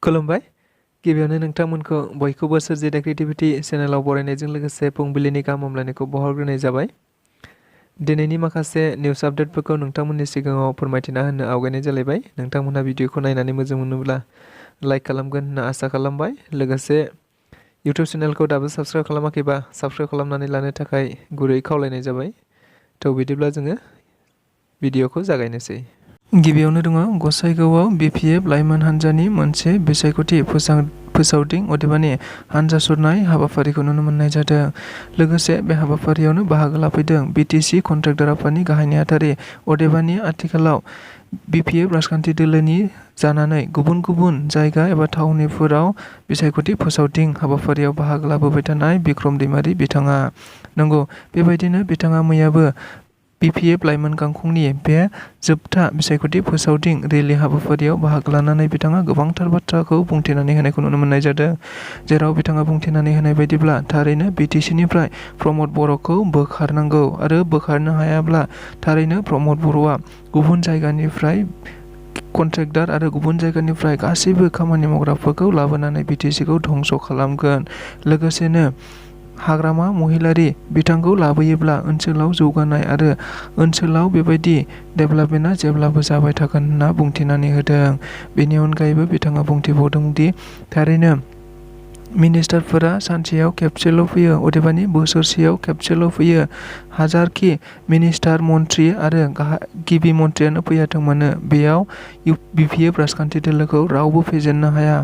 खुलुमबाय। गिबियावनो नोंथांमोनखौ बयखौबो स्वरजि द क्रिएटिविटी चेनेलाव बरायनायजों लोगोसे फुंबिलिनि गाहाम हामलायनायखौ बावहरग्रोनाय जाबाय। दिनैनि माखासे निउस आपडेटफोरखौ नोंथांमोननि सिगाङाव फोरमायथिना होनो आवगायनाय जालायबाय। नोंथांमोनहा भिडिअखौ नायनानै मोजां मोनोब्ला लाइक खालामगोन होनना आसा खालामबाय। लोगोसे इउटुब चेनेलखौ दाबो साबस्क्राइब खालामाखैबा साबस्क्राइब खालामनानै लानो थाखाय गुरै खावलायनाय जाबाय। थ' बिदिब्ला जोङो भिडिअखौ जागायनोसै। गिबियावनो दङ गसाइगावआव BPF लाइमोन हान्जानि मोनसे बिसायख'थि फोसावदिं अदेबानि हान्जा सुरनाय हाबाफारिखौ नुनो मोननाय जादों। लोगोसे बे हाबाफारियावनो बाहागो लाफैदों BTC कन्ट्रेक्टर आफादनि गाहाय नेहाथारि अदेबानि आथिखालाव BPF राजखान्थि दोलोनि जानानै गुबुन गुबुन जायगा एबा थावनिफोराव बिसायख'थि फोसावदिं हाबाफारियाव बाहागो लाबोबाय थानाय बिक्रम दैमारि बिथाङा। नंगौ, बेबायदिनो बिथाङा मैयाबो BPF लाइमोन गांखंनि बे जोबथा बिसायख'थि फोसावदिं रेलि हाबाफारियाव बाहागो लानानै बिथाङा गोबांथार बाथ्राखौ बुंथिनानै होनायखौ नुनो मोननाय जादों। जेराव बिथाङा बुंथिनानै होनाय बायदिब्ला थारैनो BTCनिफ्राय प्रमद बर'खौ बोखारनांगौ आरो बोखारनो हायाब्ला थारैनो प्रमद बर'आ गुबुन जायगानिफ्राय कन्ट्रेक्टर आरो गुबुन जायगानिफ्राय गासैबो खामानि मावग्राफोरखौ लाबोनानै BTCखौ धंस' खालामगोन। लोगोसेनो हाग्रामा महिलारि बिथांखौ लाबोयोब्ला ओनसोलाव जौगानाय आरो ओनसोलाव बेबायदि डेभेलपमेन्टआ जेब्लाबो जाबाय थागोन होनना बुंथिनानै होदों। बेनि अनगायैबो बिथाङा बुंथिबावदों दि थारैनो मिनिस्टारफोरा सानसेयाव खेबसेल' फैयो अदेबानि बोसोरसेयाव खेबसेल' फैयो। हाजारखि मिनिस्टार मन्त्रि आरो गिबि मन्थ्रियानो फैयाथों मानो बेयाव BPF राजखान्थि दोलोखौ रावबो फेजेननो हाया।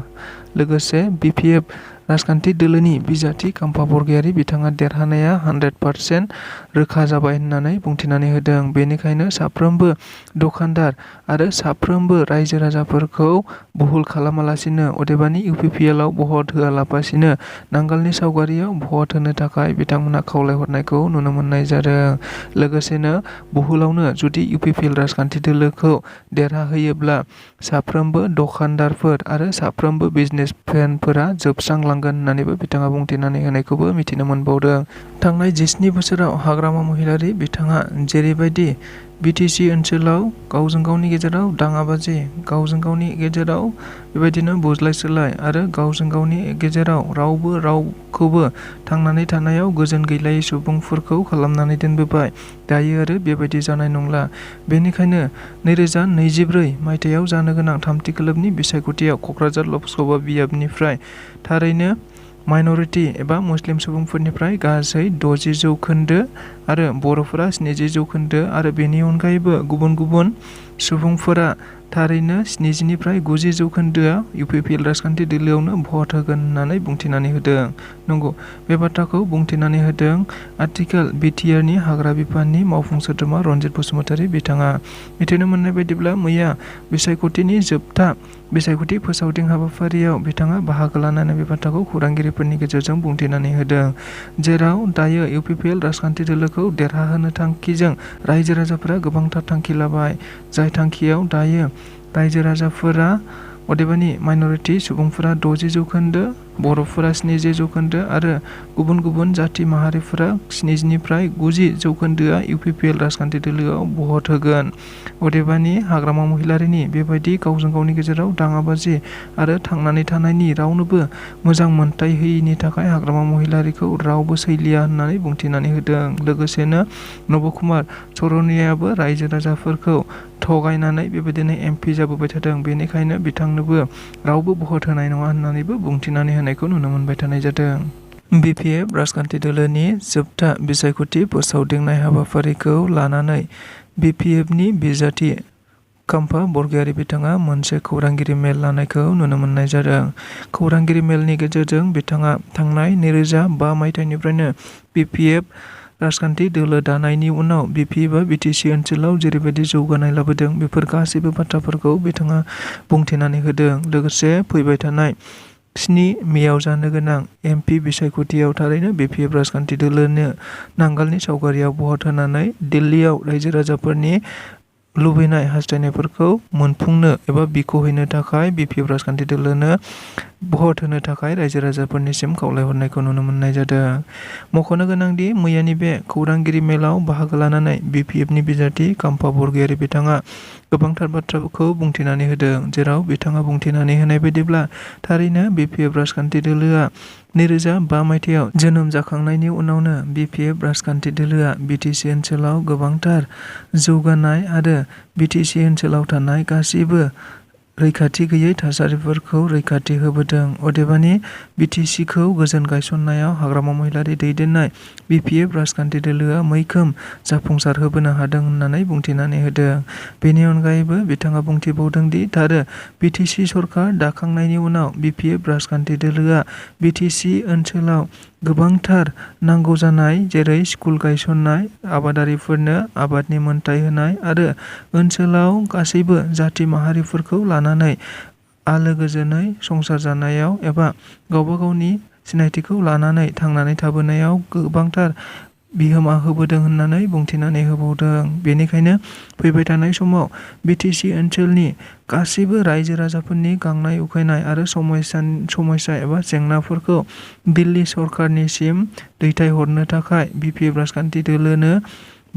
लोगोसे BPF राजखान्थि दोलोनि बिजाथि खाम्फा बरगयारि बिथाङा देरहानाया 100% रोखा जाबाय होननानै बुंथिनानै होदों। बेनिखायनो साफ्रोमबो दखानदार आरो साफ्रोमबो रायजो राजाफोरखौ बुहुल खालामालासिनो अदेबानि UPPL आव भट होआलाबासिनो नांगोलनि सावगारियाव भट होनो थाखाय बिथांमोनहा खावलायहरनायखौ नुनो मोननाय जादों। लोगोसेनो बुहुलावनो जुदि UPPL राजखान्थि दोलोखौ देरहाहोयोब्ला साफ्रोमबो दखानदारफोर आरो साफ्रोमबो बिजनेसमेनफोरा जोबस्रांलांगोन होननानैबो बिथाङा बुंथिनानै होनायखौबो मिथिनो मोनबावदों। थांनाय 17 बोसोराव हाग्रामा महिलारि बिथाङा जेरैबायदि BTC ओनसोलाव गावजों गावनि गेजेराव दाङाबाजि, गावजों गावनि गेजेराव बेबायदिनो बुज्लाय सोलाय आरो गावजों गावनि गेजेराव रावबो रावखौबो थांनानै थानायाव गोजोन गैलायै सुबुंफोरखौ खालामनानै दोनबोबाय। दायो आरो बेबायदि जानाय नंला। बेनिखायनो 2024 मायथाइयाव जानो गोनां थामथि खोलोबनि बिसायख'थियाव क'क्राझार लकसभा बियाबनिफ्राय थारैनो माइन'रिटि एबा मुस्लिम सुबुंफोरनिफ्राय गासै 60% आरो बर'फोरा 70% आरो बेनि अनगायैबो गुबुन गुबुन सुबुंफोरा थारैनो 70निफ्राय 90% UPPL राजखान्थि दोलोआवनो भट होगोन होननानै बुंथिनानै होदों। नंगौ, बे बाथ्राखौ बुंथिनानै होदों आथिखाल BTRनि हाग्रा बिफाननि मावफुं सोद्रोमा रनजित बसुमतारी बिथाङा। मिथिनो मोननाय बायदिब्ला मैया बिसायख'थिनि जोबथा बिसायख'थि फोसावदिं हाबाफारियाव बिथाङा बाहागो लानानै बे बाथ्राखौ खौरांगिरिफोरनि गेजेरजों बुंथिनानै होदों। जेराव दायो UPPL राजखान्थि दोलोखौ देरहाहोनो थांखिजों रायजो राजाफोरा गोबांथार थांखि लाबाय। जाय थांखियाव दायो रायजो राजाफोरा अदेबानि माइन'रिटि सुबुंफोरा 60%, बर'फोरा 70% आरो गुबुन गुबुन जाथि माहारिफोरा 70निफ्राय 90%आ UPPL राजखान्थि दोलोआव भट होगोन। अदेबानि हाग्रामा महिलारिनि बेबायदि गावजों गावनि गेजेराव दाङाबाजि आरो थांनानै थानायनि रावनोबो मोजां मोनथाय होयिनि थाखाय हाग्रामा महिलारिखौ रावबो सैलिया होननानै बुंथिनानै होदों। लोगोसेनो नबकुमार चरनियाबो रायजो राजाफोरखौ थगायनानै बेबायदिनो MP जाबोबाय थादों। बेनिखायनो बिथांनोबो रावबो भट होनाय नङा होननानैबो बुंथिनानै होनायखौ नुनो मोनबाय थानाय जादों। BPF राजखान्थि दोलोनि जोबथा बिसायख'थि फोसावदिंनाय हाबाफारिखौ लानानै BPFनि बिजाथि खाम्फा बरगयारि बिथाङा मोनसे खौरांगिरि मेल लानायखौ नुनो मोननाय जादों। खौरांगिरि मेलनि गेजेरजों बिथाङा थांनाय 2005 मायथाइनिफ्रायनो BPF राजखान्थि दोलो दानायनि उनाव BPFआ BTC ओनसोलाव जेरैबायदि जौगानाय लाबोदों बेफोर गासैबो बाथ्राफोरखौ बिथाङा बुंथिनानै होदों। लोगोसे फैबाय थानाय 7 मेयाव जानो गोनां MP बिसायख'थियाव थारैनो BPF राजखान्थि दोलोनो नांगोलनि सावगारियाव भट होनानै दिल्लीयाव रायजो राजाफोरनि लुबैनाय हास्थायनायफोरखौ मोनफुंनो एबा बिख'हैनो थाखाय BPF राजखान्थि दोलोनो भट होनो थाखाय रायजो राजाफोरनिसिम खावलायहरनायखौ नुनो मोननाय जादों। मख'नो गोनांदि मैयानि बे खौरांगिरि मेलाव बाहागो लानानै BPFनि बिजाथि खाम्फा बरगयारि बिथाङा गोबांथार बाथ्राफोरखौ बुंथिनानै होदों, जेराव बिथाङा बुंथिनानै होनाय बायदिब्ला थारैनो BPF राजखान्थि दोलोआ 2005 मायथाइयाव जोनोम जाखांनायनि उनावनो BPF राजखान्थि दोलोआ BTC ओनसोलाव गोबांथार जौगानाय आरो BTC ओनसोलाव थानाय गासैबो रैखाथि गैयै थासारिफोरखौ रैखाथि होबोदों। अदेबानि BTCखौ गोजोन गायसननायाव हाग्रामा महिलारि दैदेननाय BPF राजखान्थि दोलोआ मैखोम जाफुंसार होबोनो हादों होननानै बुंथिनानै होदों। बेनि अनगायैबो बिथाङा बुंथिबावदों दि थारो BTC सरकार दाखांनायनि उनाव BPF राजखान्थि दोलोआ BTC ओनसोलाव गोबांथार नांगौ जानाय जेरै स्कुल गायसननाय, आबादारिफोरनो आबादनि मोनथाय होनाय आरो ओनसोलाव गासैबो जाथि माहारिफोरखौ लानानै आलो गोजोनै संसार जानायाव एबा गावबा गावनि सिनायथिखौ लानानै थांनानै थाबोनायाव गोबांथार बिहोमा होबोदों होननानै बुंथिनानै होबावदों। बेनिखायनो फैबाय थानाय समाव BTC ओनसोलनि गासैबो रायजो राजाफोरनि गांनाय उखैनाय आरो समस्या एबा जेंनाफोरखौ दिल्ली सरकारनिसिम दैथायहरनो थाखाय BPF राजखान्थि दोलोनो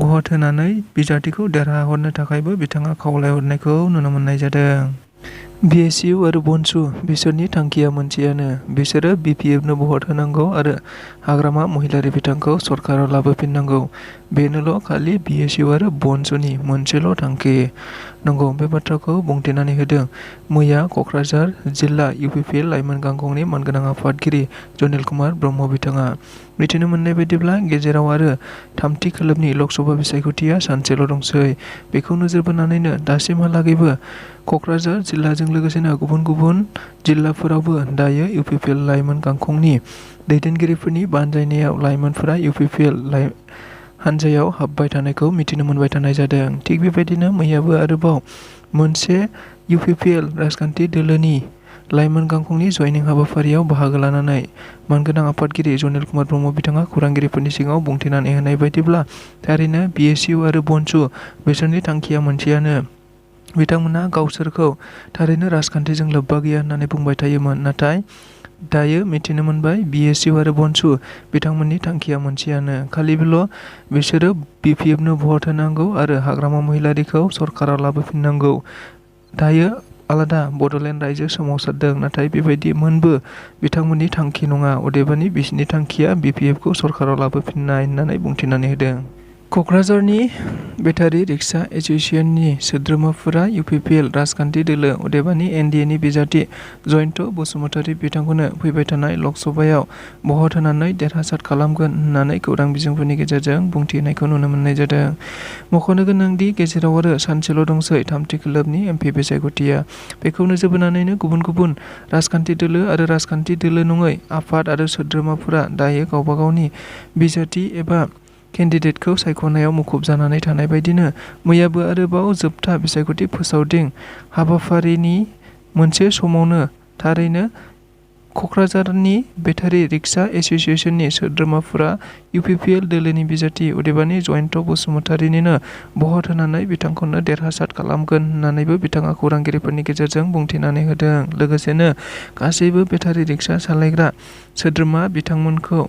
भट होनानै बिजाथिखौ देरहाहरनो थाखायबो बिथाङा खावलायहरनायखौ नुनो मोननाय जादों। BoNSU आरो BoNSU बिसोरनि थांखिया मोनसेयानो, बिसोरो BPFनो भट होनांगौ आरो हाग्रामा महिलारि बिथांखौ सरकाराव लाबोफिननांगौ। बेनोल' खालि BoNSU आरो BoNSUनि मोनसेल' थांखि। नंगौ, बे बाथ्राखौ बुंथिनानै होदों मैया क'क्राझार जिल्ला UPPL लाइमोन गांखंनि मानगोनां आफादगिरि जनिल कुमार ब्रह्म बिथाङा। मिथिनो मोननाय बायदिब्ला गेजेराव आरो थामथि खोलोबनि लकसभा बिसायख'थिया सानसेल' दंसै। बेखौ नोजोर बोनानैनो दासिमहालागैबो क'क्राझार जिल्लाजों लोगोसेनो गुबुन गुबुन जिल्लाफोरावबो दायो UPPL लाइमोन गांखंनि दैदेनगिरिफोरनि बानजायनायाव लाइमोनफोरा UPPL हानजायाव हाबबाय थानायखौ मिथिनो मोनबाय थानाय जादों। थिग बेबायदिनो मैयाबो आरोबाव मोनसे UPPL राजखान्थि दोलोनि लाइमोन गांखंनि जयनिं हाबाफारियाव बाहागो लानानै मानगोनां आफादगिरि जनिल कुमार ब्रह्म बिथाङा खौरांगिरिफोरनि सिगाङाव बुंथिनानै होनाय बायदिब्ला थारैनो BoNSU आरो BoNSU बिसोरनि थांखिया मोनसेयानो। बिथांमोना गावसोरखौ थारैनो राजखान्थिजों लोब्बा गैया होननानै बुंबाय थायोमोन, नाथाय दायो मिथिनो मोनबाय BoNSU आरो BoNSU बिथांमोननि थांखिया मोनसेयानो, खालिबोल' बिसोरो BPFनो भट होनांगौ आरो हाग्रामा महिलारिखौ सरकाराव लाबोफिननांगौ। दायो आलादा बड'लेण्ड रायजो सोमावसारदों, नाथाय बेबायदि मोनबो बिथांमोननि थांखि नङा। अदेबानि बिसोरनि थांखिया BPFखौ सरकाराव लाबोफिननाय होननानै बुंथिनानै होदों। क'क्राझारनि बेटारि रिक्सा एस'सिएशननि सोद्रोमाफोरा UPPL राजखान्थि दोलो अदेबानि NDAनि बिजाथि जयन्त बसुमतारी बिथांखौनो फैबाय थानाय लकसभायाव भट होनानै देरहासार खालामगोन होननानै खौरां बिजोंफोरनि गेजेरजों बुंथिनायखौ नुनो मोननाय जादों। मख'नो गोनांदि गेजेराव आरो सानसेल' दंसै थामथि खोलोबनि MP बिसायख'थिया। बेखौ नोजोर बोनानैनो गुबुन गुबुन राजखान्थि दोलो आरो राजखान्थि दोलो नङै आफाद आरो सोद्रोमाफोरा दायो गावबा गावनि बिजाथि एबा केन्डिडेटखौ सायख'नायाव मुखुब जानानै थानाय बायदिनो मैयाबो आरोबाव जोबथा बिसायख'थि फोसावदिं हाबाफारिनि मोनसे समावनो थारैनो क'क्राझारनि बेटारि रिक्सा एस'सिएशननि सोद्रोमाफोरा UPPL दोलोनि बिजाथि अदेबानि जयन्त बसुमतारीनिनो भट होनानै बिथांखौनो देरहासार खालामगोन होननानैबो बिथाङा खौरांगिरिफोरनि गेजेरजों बुंथिनानै होदों। लोगोसेनो गासैबो बेटारि रिक्सा सालायग्रा सोद्रोमा बिथांमोनखौ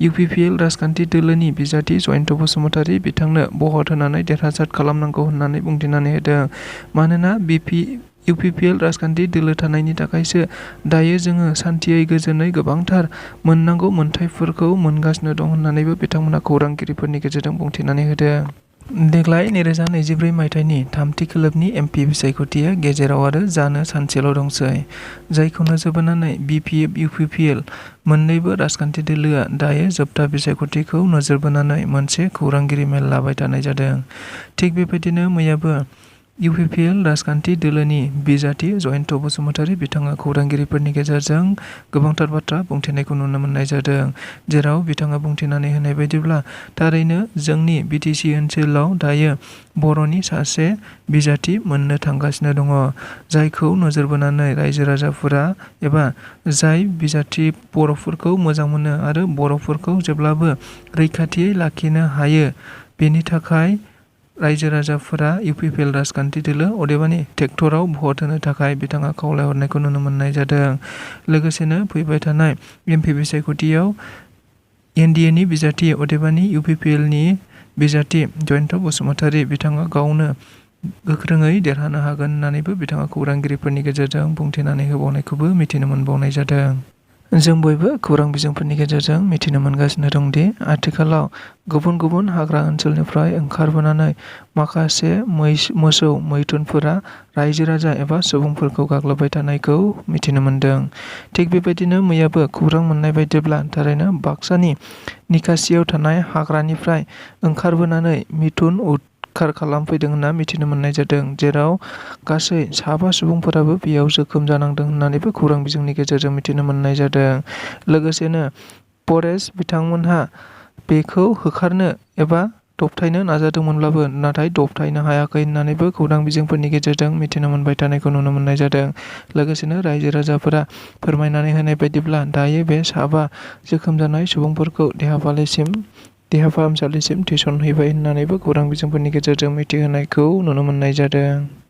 UPPL राजखान्थि दोलोनि बिजाथि जयन्त बसुमतारी बिथांनो भट होनानै देरहासार खालामनांगौ होननानै बुंथिनानै होदों। मानोना UPPL राजखान्थि दोलो थानायनि थाखायसो दायो जोङो सान्थियै गोजोनै गोबांथार मोननांगौ मोनथायफोरखौ मोनगासिनो दं होननानैबो बिथांमोना खौरांगिरिफोरनि गेजेरजों बुंथिनानै होदों। देग्लाय 2024 मायथाइनि थामथि खोलोबनि MP बिसायख'थिया गेजेराव आरो जानो सानसेल' दंसै, जायखौ नोजोर बोनानै BPF UPPL मोननैबो राजखान्थि दोलोआ दायो जोबथा बिसायख'थिखौ नोजोर बोनानै मोनसे खौरांगिरि मेल लाबाय थानाय जादों। थिग बेबायदिनो मैयाबो UPPL राजखान्थि दोलोनि बिजाथि जयन्त बसुमतारी बिथाङा खौरांगिरिफोरनि गेजेरजों गोबांथार बाथ्रा बुंथिनायखौ नुनो मोननाय जादों, जेराव बिथाङा बुंथिनानै होनाय बायदिब्ला थारैनो जोंनि BTC ओनसोलाव दायो बर'नि सासे बिजाथि मोननो थांगासिनो दङ, जायखौ नोजोर बोनानै रायजो राजाफोरा एबा जाय बिजाथि बर'फोरखौ मोजां मोनो आरो बर'फोरखौ जेब्लाबो रैखाथियै लाखिनो हायो, बेनि थाखाय रायजो राजाफोरा UPPL राजखान्थि दोलो अदेबानि ट्रेक्टराव भट होनो थाखाय बिथाङा खावलायहरनायखौ नुनो मोननाय जादों। लोगोसेनो फैबाय थानाय MP बिसायख'थियाव NDAनि बिजाथि अदेबानि UPPLनि बिजाथि जयन्त बसुमतारी बिथाङा गावनो गोख्रोङै देरहानो हागोन होननानैबो बिथाङा खौरांगिरिफोरनि गेजेरजों बुंथिनानै होबावनायखौबो मिथिनो मोनबावनाय जादों। जों बयबो खौरां बिजोंफोरनि गेजेरजों मिथिनो मोनगासिनो दंदि आथिखालाव गुबुन गुबुन हाग्रा ओनसोलनिफ्राय ओंखारबोनानै माखासे मोसौ मैथुनफोरा रायजो राजा एबा सुबुंफोरखौ गाग्लोबबाय थानायखौ मिथिनो मोनदों। थिग बेबायदिनो मैयाबो खौरां मोननाय बायदिब्ला थारैनो बाक्सानि निकासियाव थानाय हाग्रानिफ्राय ओंखारबोनानै मिथुन उदखार खालामफैदों होनना मिथिनो मोननाय जादों, जेराव गासै 7 सुबुंफोराबो बेयाव जोखोम जानांदों होननानैबो खौरां बिजोंनि गेजेरजों मिथिनो मोननाय जादों। लोगोसेनो फरेस्ट बिथांमोनहा बेखौ होखारनो एबा दबथायनो नाजादोंमोनब्लाबो नाथाय दबथायनो हायाखै होननानैबो खौरां बिजोंफोरनि गेजेरजों मिथिनो मोनबाय थानायखौ नुनो मोननाय जादों। लोगोसेनो रायजो राजाफोरा फोरमायनानै होनाय बायदिब्ला दायो बे 7 जोखोम जानाय सुबुंफोरखौ देहा फाहामसालिसिम थिसनहैबाय होननानैबो खौरां बिजोंफोरनि गेजेरजों मिथिहोनायखौ नुनो मोननाय जादों।